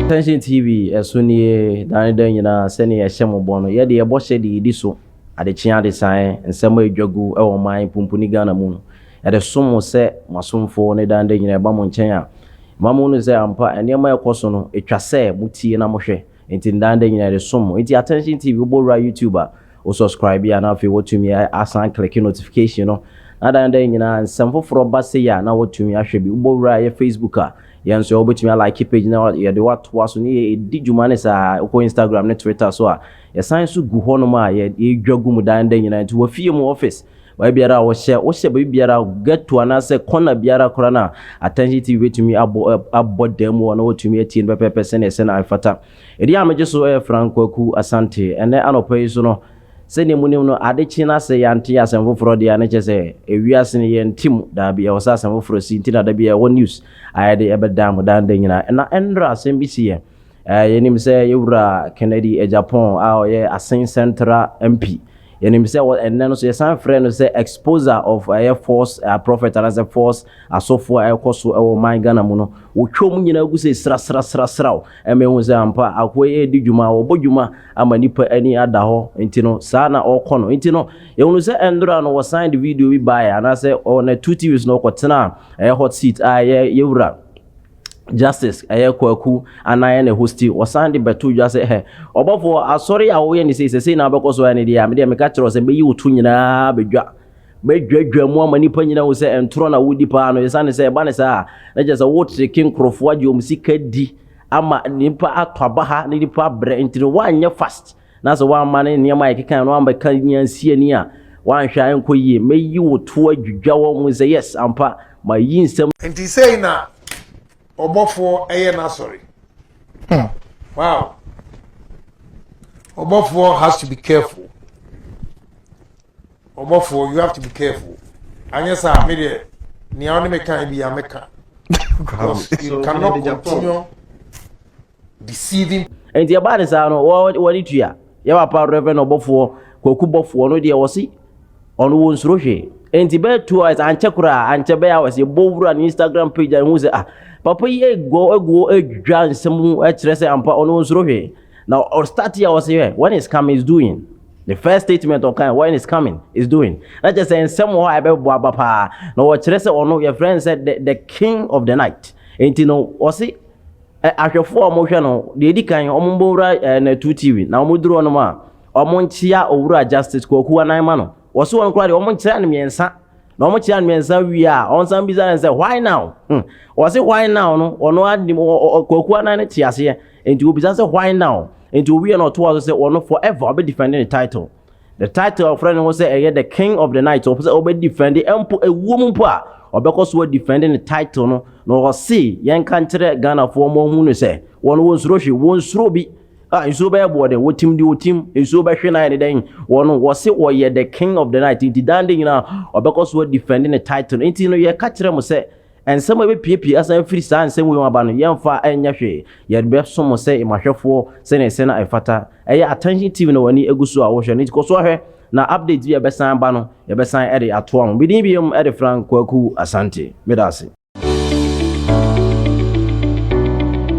Attention TV ɛso nie dan dan nyinaa. Sɛnea ɛhyɛ mo bɔ no, yɛde yɛbɔ hyɛ de yɛdi so adekyea adesaeɛ. Nsɛm a ɛdwa gu ɛwɔ man pumpuni Ghana mu no, yɛde som mo sɛ mo asomfoɔ ne dan dan nyinaa. Ɛba mo nkyɛn a, ma mo no sɛ ampa nneɛma a ɛkɔ so no, ɛtwa sɛ motie na mohwɛ. Nti dan dan nyinaa yɛde som mo. Nti Attention TV, wobɔ wura YouTube a, wo subscribe a, na afei watumi asan click notification no, na dan dan nyinaa nsɛm foforɔ ba se a, na watumi ahwɛ bi. Wobɔ wura yɛ Facebook a, yɛn nso wobɛtumi alike page na yɛde watoa so ne yɛdi dwuma ne saa. Wokɔ Instagram ne Twitter so a, yɛsan so gu hɔnom a yɛdwa gu mu dan dan nyinaa. Nti wafie mu, office, baabi biara a wɔhyɛ baabi biara, ghetto anaasɛ corner biara koraa no a, Attention TV bɛtumi abɔ dan mu hɔ na wɔtumi atie no pɛpɛɛpɛ sɛneɛ ɛsɛ na ɛfata. Ɛdi a megye so ɛyɛ Frank Kwaku Asante. Ɛnɛ anɔpa yi so no, sɛdeɛ mu nim no, ade kye no sɛ yɛante asɛm foforɔ deɛ a, ne kyɛ sɛ ewiase no yɛnte mu daabi. Ɛwɔ sɛ asɛm foforɔ si nti na da bi ɛwɔ news a yɛde ɛbɛdan mo dan da nyinaa. Na ɛnora asɛm bi si yɛ. Yɛnim sɛ yɛwura Kennedy Agyapong a ɔyɛ Assin Central MP, yɛnim sɛ ɛnnɛ no so yɛsan frɛ no sɛ exposer of ɛyɛ false prophet anaasɛ false asɔfoɔ a ɛkɔ so ɛwɔ man Ghana mu no. Wɔtwa mu nyinaa gu sɛ srasrasrasraw ɛma ɛhu sɛ ampa akoa yi ɛredi dwuma, wɔbɔ dwuma ama nipa ani ada hɔ. Nti no saa na ɔrekɔ no. Nti no yɛhunu sɛ ɛndora no wɔsan de video bi baeɛ anaasɛ ɔna two TVs no ɔkɔtena a ɛyɛ hot seat a ɛyɛ yɛwura Justice ɛyɛ Kwaku anan na host. Wɔsan de bɛto dwa sɛ ɛ ɔbɔfoɔ asɔre a wɔyɛ ne sei na abɛkɔ so ayɛ ne deɛ a, medeɛ meka kyerɛ wo sɛ bɛyi wo to nyinaa bɛdwa bɛdwadwa mu ama nipa nyinaa wo sɛ ntorɔ na wodi paa no. Ɛsiane sɛ ɛba ne saa a, na kyerɛ sɛ wotreke nkurɔfoɔ agye wɔn sika di ama nipa atɔ aba ha ne nipa abrɛ. Nti no woanyɛ fast na sɛ woamma ne nneɛma a yɛkeka no woambɛka nyansi ani a, woanhwɛ a ɛnkɔ yie. Mɛyi wo to adwidwa wɔ mu sɛ yes, ampa ma yi nsɛm. Nti sei na ɔbɔfoɔ ɛyɛ n'asɔre. Wow, ɔbɔfoɔ has to be careful. Ɔbɔfoɔ, you have to be careful. Anyɛ saa, me deɛ, nea ɔne me kan bi a meka, because you cannot continue deceiving. Nti ɛbaa ne saa no, wɔne tua yɛ papa Reverend ɔbɔfoɔ Kwaku Bɔfoɔ no deɛ, wɔse ɔno wɔ nsuro hwee. Nti bɛyɛ 2 hours ankyɛ koraa, ankyɛ bɛyɛ hours, yɛbɔ wura ne Instagram page a, ɛhu sɛ ah, papa yi ego ego adwa nsɛm mu kyerɛ sɛ ampa ɔno wɔ nsuro hwee. Na ɔstart a, ɔse hwɛ, when is coming is doing. The first statement ɔkan, "When is coming is doing," na kyerɛ sɛ nsɛm wɔ hɔ a ɛbɛbɔ aba paa. Na wɔkyerɛ sɛ ɔno yɛfrɛ no sɛ the king of the night. Nti no ɔse ahwɛfoɔ a wɔhwɛ no deɛ, edi kan wɔn mbɔ wura na two TV na wɔn duru hɔnom a, wɔn nkyia owura Justice Kwaku Anan ma no. Wɔso wɔn koraa deɛ, wɔn nkyerɛ no mmiɛnsa na wɔn kyerɛ no mmiɛnsa wie a, wɔn san bisa no sɛ, "Why now?" Wɔse "Why now?" no, ɔno adi Kwaku Anan no te aseɛ. Nti obisa sɛ, "Why now?" Nti owie na ɔtoa so sɛ ɔno forever ɔbɛ defend ne title, the title ɔfrɛ ne ho sɛ ɛyɛ the king of the night. Ɔpɛ sɛ ɔbɛ defend mpo ewuo mu mpo a, ɔbɛkɔ so defend ne title no. Na ɔse yɛnka nkyerɛ Ghanafoɔ mo ɔhu no sɛ wɔn wɔn nsuro hwee, wɔn nsuro bi a nsuo bɛyɛ boɔden, wɔtim de wɔtim nsuo bɛhwe na ayɛ ne dɛn. Wɔn wɔse wɔyɛ the king of the night, nti dan de nyinaa ɔbɛkɔ so defend ne title. Nti no yɛka kyerɛ mo sɛ nsɛm a ɛbɛpiepie asan firi saa nsɛm wei mu aba no, yɛmfa ɛnyɛ hwee. Yɛde bɛsom sɛ mahwɛfoɔ sɛnea ɛsɛ na ɛfata. Ɛyɛ Attention TV na w'ani egu so a wohwɛ no. Nti kɔ so ahwɛ na update bi a ɛbɛsan ba no, yɛbɛsan ɛde atoa ho bidin biom. Ɛde Frank Kwaku Asante, meda ase.